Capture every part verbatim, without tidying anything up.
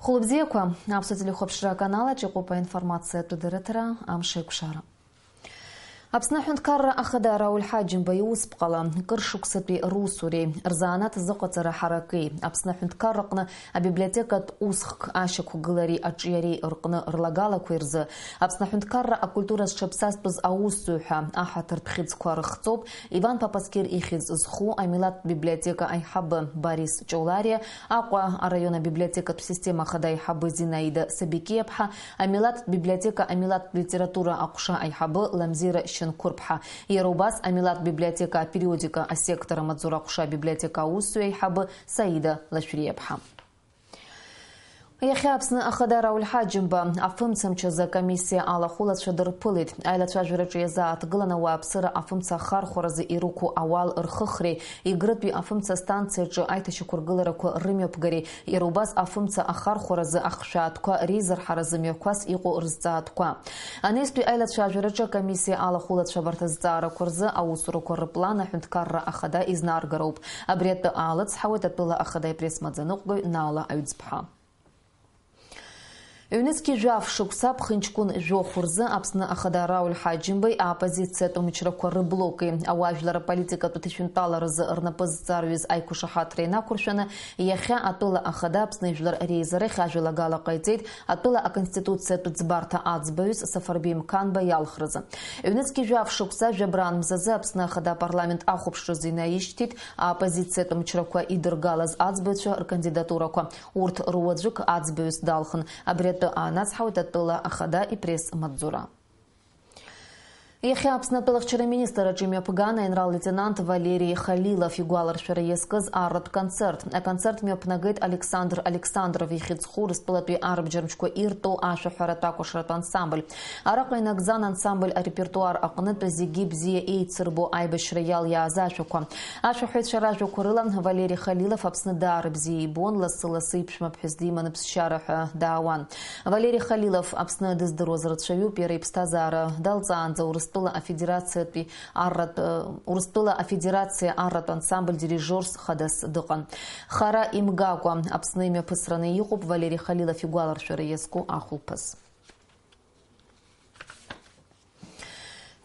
Хәылбзиақәа, Аԥсуа телехәаԥшра аканалаҿ иҟоуп аинформациатә дырраҭара Амш еиқәшара. Аԥсны аҳәынҭқарра ахада Рауль Ҳаџьымба иусԥҟала, кыр шықәсатәи русуреи, рзанааҭ азыҟаҵара ҳараки, Аԥсны аҳәынҭқарраҟны абиблиотекатә усхк ашьақәгылареи аҿиареи рҟны рлагалақәеи рзы Аԥсны аҳәынҭқарра акультура зҽаԥсазтәыз аусзуҩ ҳәа аҳаҭыртә хьыӡқәа рыхҵоуп Иван Папаскир ихьӡ зху амилаҭтә библиотека аиҳабы Борис Ҷолариа, Аҟәа араион абиблиотекатә система ахада аиҳабы Зинаида Сабикиаԥҳа, амилаҭтә библиотека амилаҭтә литература аҟәша аиҳабы Ламзира Шьынқәырԥҳа, иара убас амилаҭтә библиотека апериодика асектор амаҵзура аҟәша абиблиотека аусзуҩ аиҳабы Саида Лашәриаԥҳа. Иахьа Аԥсны ахада Рауль Ҳаџьымба афымцамч азы акомиссиа алахәылацәа дырԥылеит. Аилацәажәараҿы иазааҭгылан ауааԥсыра афымца ахархәаразы ирықәу ауал рхыхреи, Егрытәи афымца астанциаҿы аиҭашьақәыргыларақәа рымҩаԥгареи, иара убас афымца ахархәаразы ахшәаатәқәа реизырҳаразы мҩақәас иҟоу рызҵаатәқәа. Анестәи аилацәажәараҿы акомиссиа алахәылацәа абарҭ азҵаарақәа рзы аусурақәа рыплан аҳәынҭқарра ахада изнаргароуп. Абри атәы аалыцҳауеит атәыла ахада ипресс-маӡаныҟәгаҩ Наала Аҩӡԥҳа. Ҩнызқьи жәаф шықәса ԥхынҷкәын жәохә рзы Аԥсны ахада Рауль Ҳаџьымбеи аоппозициатә мчрақәа рыблоки ауаажәлар аполитикатә ҭышәынтәаларазы рнапы зҵарҩыз аиқәшаҳаҭра инақәыршәаны, иахьа атәыла ахада Аԥсны Жәлар реизарахь ажәалагала ҟаиҵеит атәыла аконституциатә ӡбарҭа аӡбаҩыс Сафарбеи Мқанба иалхразы. Ҩнызқьи жәаф шықәса жәабран мзазы Аԥсны ахада апарламент ахәаԥшразы инаишьҭит аоппозициатә мчрақәа идыргалаз аӡбаҩцәа ркандидатурақәа. Урҭ руаӡәык аӡбаҩыс далхын. Абри атәы аанацҳауеит атәыла ахада ипресс-маҵзура. Иахьа Аԥсны атәылахьчара министр аҿы имҩаԥган аинрал-леитенант Валери Халилов игәаларшәара иазкыз арратә концерт. Аконцерт мҩаԥнагеит Александр Александров ихьыӡ зху Урыстәылатәи арбџьармчқәа иртәу ашәаҳәаратә акәашаратә ансамбль. Араҟа инагӡан ансамбль арепертуар аҟнытә зегьы бзиа еицырбо аибашьра иалиааз ашәақәа. Ашәаҳәаҩцәа ражәақәа рыла, Валери Халилов Аԥсны даара бзиа ибон, лассы-лассы иԥшәмаԥҳәыс диманы ԥсшьара ҳәа даауан. Валери Халилов Аԥсны дыздыруаз рацәаҩуп, иара иԥсҭазаара далҵаанӡа Урыстәыла Афедерациатәи арратә, Урыстәыла Афедерациа арратә ансамбль дирижиорс хадас дыҟан. Хара имгакәа, Аԥсны имҩаԥысраны иҟоуп Валери Халилов игәаларшәара иазку ахәылԥаз.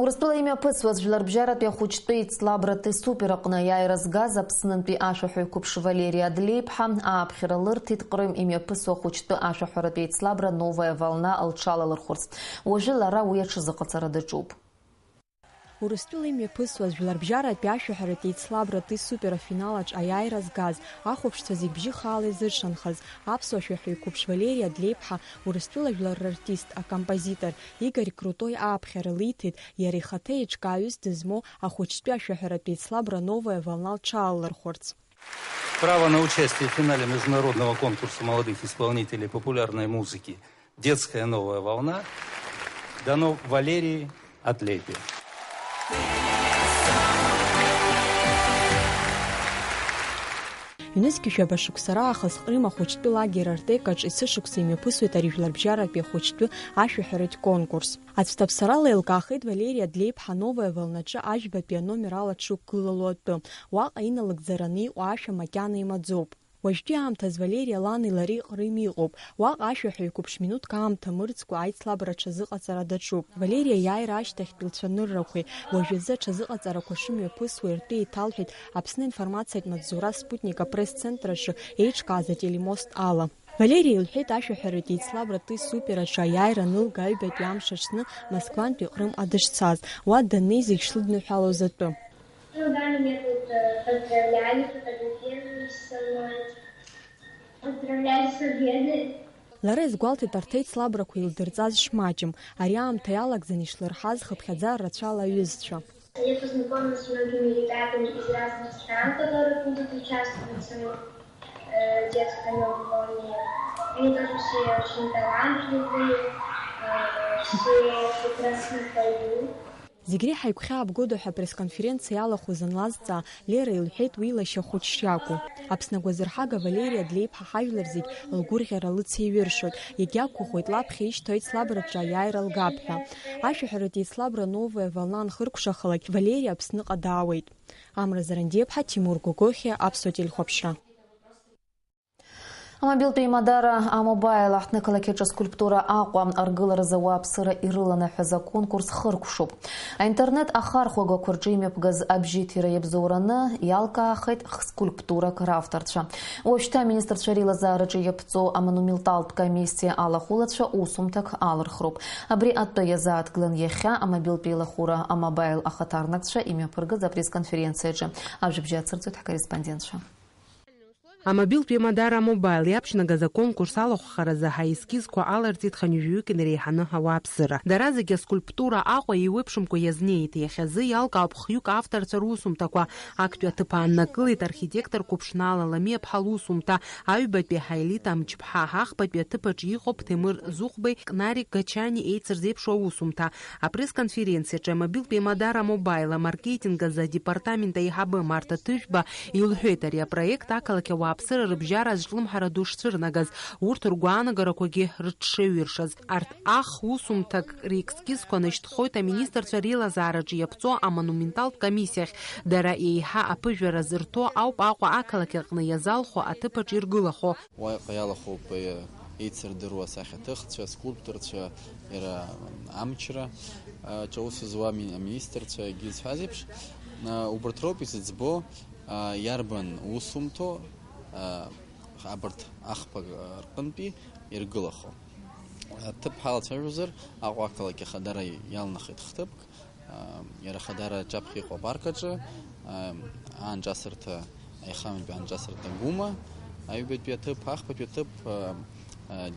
Урыстәыла имҩаԥысуаз Жәларбжьаратәи ахәыҷтәы еицлабратәи супер аҟны аиааира згаз Аԥснынтәи ашәаҳәаҩ қәыԥш Валери Адлеиԥҳа ааԥхьара лырҭеит Ҟрым имҩаԥысуа ахәыҷтәы ашәаҳәаратәи еицлабра Новая волна лҽалалырхәырц. Уажәы лара уи аҽазыҟаҵара даҿуп. Урыстәыла имҩаԥысуаз Жәларбжьаратәи ашәаҳәаратәи еицлабратәи супер афиналаҿ аиааира згаз, ахәаԥшцәа зегь бжьы хаала изыршанхаз, аԥсуа шәаҳәаҩ қәыԥш Валери Адлеиԥҳа Урыстәыла жәлар рартист, акомпозитор Игорь Крутой ааԥхьара лиҭеит, иара ихаҭа еиҿкааҩыс дызмоу ахәыҷтәи ашәаҳәаратә еицлабра Новая волна лҽааллырхәырц. Право на участие в финале международного конкурса молодых исполнителей популярной музыки «Детская новая волна» дано Валерии Адлеипе. Ҩнызқьи жәаба шықәса раахыс Ҟрым ахәыҷтәы лагер Артекаҿ есышықәса имҩаԥысуеит ари жәларбжьаратәи ахәыҷтәы ашәаҳәаратә конкурс. Аӡә ҭаԥсарала еилкаахеит Валери Адлеиԥҳа Новая волнаҿы ажәбатәи аномер ала дшықәгылало атәы. Уаҟа иналыгӡараны иҟоу ашәа макьана имаӡоуп. Уажәтәи аамҭаз Валери лани лареи Ҟрым иҟоуп. Уаҟа ашәаҳәаҩ қәыԥш минуҭк аамҭа мырӡкәа аицлабра аҽазыҟаҵара даҿуп. Валери аиааира ашьҭахьтәи лцәаныррақәеи уажәазы аҽазыҟаҵарақәа шымҩаԥысуа ртәы еиҭалҳәеит Аԥсны информациатә маҵзура Спутник апресс-центр аҿы еиҿкааз ателемост ала. Валери илҳәеит ашәаҳәаратә еицлабратәи супер аҿы аиааира анылга аҩбатәи амш аҽны Москвантәи Ҟрымҟа дышцаз, уа даннеи зегь шлыдныҳәалоз атәы. Ну да, меня тут э, поздравляли, фотографировались со мной, отправляли советы. Лара изгәалҭеит арҭ аицлабрақәа илдырҵаз шмаҷым, ари аамҭа иалагӡаны ишлырҳаз хыԥхьаӡара рацәала аҩызцәа. Я познакомилась с многими ребятами из разных стран, которые будут участвовать в э, детской новой волне. Они тоже все очень талантливые, э, все прекрасно поют. Зегь реиҳа игәхьаабгода ҳәа апресс-конференциа иалахәыз анлазҵаа, Лера илҳәеит уи лашьа хәыҷ шиакәу. Аԥсны агәазырҳага Валери Адлеиԥҳа ҳажәлар зегь лгәырӷьара лыцеиҩыршоит, иагьақәгәыӷуеит лаԥхьа ишьҭоу аицлабраҿы аиааира лгап ҳәа. Ашәаҳәаратә еицлабра Новая волна анхыркәшахалак, Валери Аԥсныҟа даауеит. Амра Зарандиаԥҳа, Тимур Гогохиа, Аԥсуа телехәаԥшра. Амобилтә еимадара А-Мобаил аҳҭнықалақь аҿы аскульптура Аҟәа аргыларазы ауааԥсыра ирыланаҳәаз аконкурс хыркәшоуп. Аинтернет ахархәагақәа рҿы имҩаԥгаз абжьы иҭира иабзоураны иалкаахеит скульптурак равторцәа. Уажәшьҭа аминистрцәа реилазаараҿы иаԥҵоу амонументалтә комиссиа алахәылацәа усумҭак алырхроуп. Абри атәы иазааҭгылан иахьа амобилтә еилахәыра А-Мобаил ахаҭарнакцәа имҩаԥыргаз апресс-конференциаҿы. Ажәабжь ацырҵоит ҳкорреспондентцәа. Амобилтә еимадара А-Мобаил иаԥшьнагаз аконкурс алахәхаразы ҳаескизқәа аларҵеит хынҩажәаҩык инареиҳаны ауааԥсыра. Дара зегьы аскульптура Аҟәа еиуеиԥшымкәа иазнеит. Иахьазы иалкаауп хҩык авторцәа русумҭақәа. Актәи аҭыԥ ааннакылеит архитектор Қәыԥшнаала Ламиаԥҳа лусумҭа, аҩбатәи Ҳаилита Амҷԥҳа, ахԥатәи аҭыԥ аҿы иҟоуп Ҭемыр Зухбеи Кнарик Гачани еицырзеиԥшу аусумҭа. Апресс-конференциаҿы амобилтә еимадара А-Мобаил амаркетинг азы адепартамент аиҳабы Марҭа Ҭыжәба илҳәеит, ари апроект ақалақь ауааԥсыра рыбжьара азҿлымҳара ду шцәырнагаз, урҭ ргәаанагарақәагьы рыҽшеиҩыршаз. Арҭ ах усумҭак реескизқәа нышьҭхоит аминистрцәа реилазаараҿы иаԥҵоу амонументалтә комиссиахь. Дара еиҳа аԥыжәара зырҭо ауп Аҟәа ақалақь аҟны иазалху аҭыԥаҿ иргылахо. Уаҟа иалахәуп, э, еицырдыруа асахьаҭыхцәа, аскульпторцәа, иара амчра, э, ҿы аус зуа ами-, аминистрцәа, егьи зҳәаз еиԥш, э, убарҭ роуп изыӡбо, э, иарбан усумҭоу, э, абарҭ ахԥа рҟынтәи иргылахо. Аҭыԥ ҳалацәажәозар, Аҟәа ақалақь ахадара иалнахит хҭыԥк, Иара Ахадара аҿаԥхьа иҟоу апарк аҿы, аанҿасырҭа, аихамҩатәи аанҿасырҭа Гәыма, аҩбатәи аҭыԥ, ахԥатәи аҭыԥ,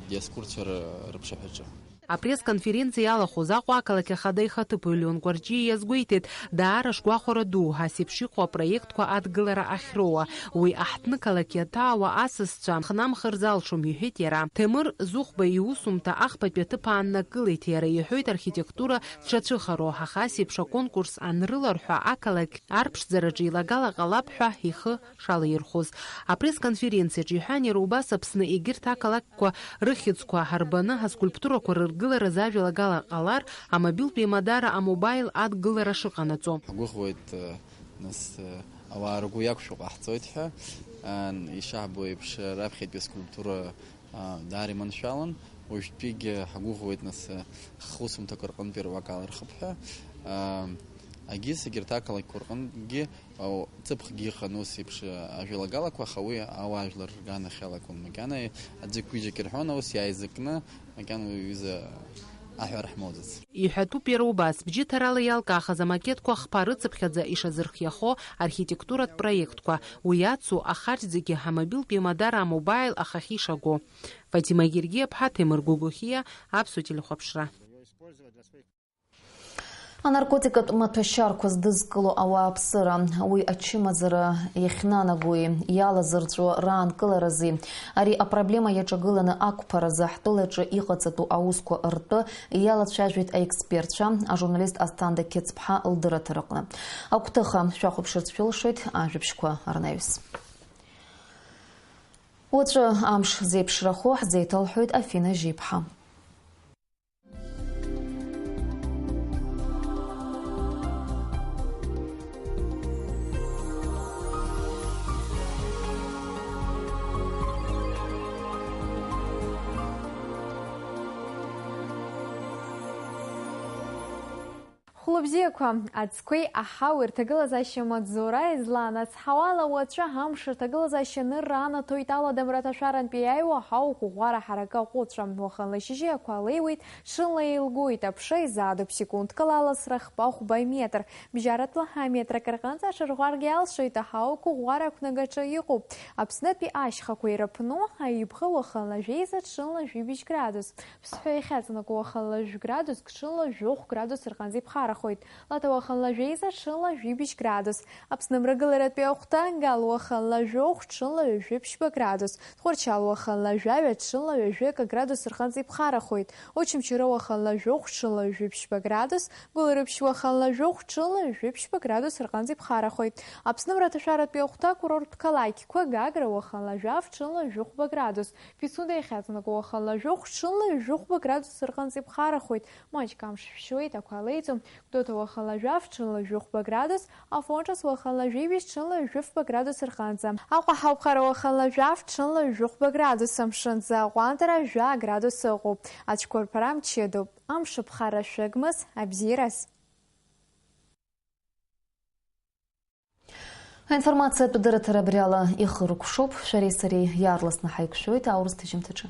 диаскурцәа ры-, рыԥшаҳәаҿы. Апресс-конференциа иалахәыз Аҟәа ақалақь ахада ихаҭыԥуаҩ Леон Кәарҷиа иазгәеиҭеит, даара шгәахәара ду ҳәа ас еиԥш иҟоу апроектқәа адгылара ахьроуа. Уи аҳҭнықалақь иаҭаауа асасцәа хнамхыр залшом, иҳәеит иара. Ҭемыр Зухба иусумҭа ахԥатәи аҭыԥ ааннакылеит, иара иҳәоит архитектура дшацәыхароу, аха ас еиԥш аконкурс анрыларҳәа, ақалақь арԥшӡараҿы илагала ҟалап ҳәа ихы шалаирхәоз. Апресс-конференциаҿы иҳәан иара убас, Аԥсны егьырҭ ақалақьқәа рыхьӡқәа ҳарбаны аскульптурақәа рыргыларазы ажәалагала ҟалар, амобилтә еимадара А-Мобаил адгылара шыҟанаҵо. Ҳгәыӷуеит, нас, ауаа ргәы иақәшәо ҟаҳҵоит ҳәа, ишаҳбо еиԥш, раԥхьатәи аскульптура аа, даара иманшәалан, уажәтәигьы ҳгәыӷуеит, нас, хусумҭақәа рҟынтәи руак алырхып ҳәа. Аа, егьыс егьырҭ ақалақьқәа рҟынгьы, ау, ҵыԥхгьы ыҟан ус еиԥш, ажәалагалақәа, аха уи ауаажәлар рганахь иалакәын. Макьана аӡәык-ҩыџьак ирҳәон, аус иааизакны, макьана уи аҩыза аҳәара ҳмоуӡац. Иҳәатәуп иара убас, бжьыҭарала иалкаахаз амакетқәа хԥа рыцыԥхьаӡа ишазырхиахо архитектуратә проектқәа, уи ацу ахарџь зегьы амобилтә еимадара А-Мобаил ахахьы ишаго. Фатима Гергиаԥҳа, Ҭемыр Гогохиа, Аԥсуа телехәаԥшра. Анаркотикатә маҭәашьарқәа здызкыло ауааԥсыра, уи ачымазара иахьнанагои, иалазырҵәо раанкыларази, ари апроблема иаҿагыланы ақәԥаразы ҳтәылаҿы иҟаҵатәу аусқәа ртәы иалацәажәеит аекспертцәа, ажурналист Асҭанда Қьыцԥҳа лдырраҭараҟны. Агәҭыха шәахәаԥшырц шәылшоит ажәабжьқәа рнаҩс. Уаҵәы амш зеиԥшрахо ҳзеиҭалҳәоит Афина Жьиԥҳа. Хәлыбзиақәа, аӡқәеи аҳауеи рҭагылазаашьа маҵзура излан ацҳауала уаҵәы амш рҭагылазаашьа анырра анаҭоит аладамра аҭашәарантәи иааиуа аҳауа қәыӷәӷәара ҳаракы аҟәыҵәа. Уахынла шьыжьи ақәа леиуеит, ҽынла еилгоит, аԥша изаатуп секундк ала аласра хԥа-хәба метр. Бжьаратәла ҳаметрак рҟынӡа аҽарӷәӷәаргьы алшоит, аҳауа қәыӷәӷәара ақәнагаҿы иҟоуп. Аԥснытәи ашьхақәа ирыԥну аибӷа уахынла жәеиза, ҽынла жәибжь градус. Ԥсҳәа иахьаҵанакуа уахынла жәгә градус, ҽынла жәохә градус рҟынӡа иԥхарахоит. Лаҭа уахынла жәеиза, ҽынла жәибжь градус. Аԥсны мрагыларатәи ахәҭа Нгал уахынла жәохә, ҽынла ҩажәи ԥшьба градус. Тҟәарчал уахынла жәаҩа, ҽынла ҩажәи акы градус рҟынӡа иԥхарахоит. Очамчыра уахынла жәохә, ҽынла ҩажәи ԥшьба градус. Гәылрыԥшь уахынла жәохә, ҽынла ҩажәи ԥшьба градус рҟынӡа иԥхарахоит. Аԥсны мраҭашәаратәи ахәҭа акурорттә қалақьқәа Гагра уахынла жәаф, ҽынла жәохәба градус. Пицунда иахьаҵанакуа уахынла жәохә, ҽынла ҩажәохәба градус рҟынӡа иԥхарахоит. Маҷк амш шәшьуеит, ақәа леиӡом. Гәдоуҭа уахала жәаф, ҽынла жәохәба градус, Афон Ҿыц уахала жәибжь, ҽынла жәафба градус рҟынӡа. Аҟәа ҳауԥхара уахала жәаф, ҽынла жәохәба градус, амшынӡы аҟәандара жәа градус ыҟоуп. Ацәқәырԥара мчыдоуп. Амш аԥхара шәыгмыз, абзиараз. Аинформациатә дырраҭара абри ала ихыркәшоуп. Шәареи сареи иаарласны ҳаиқәшәоит аурыс ҭыжьымҭаҿы.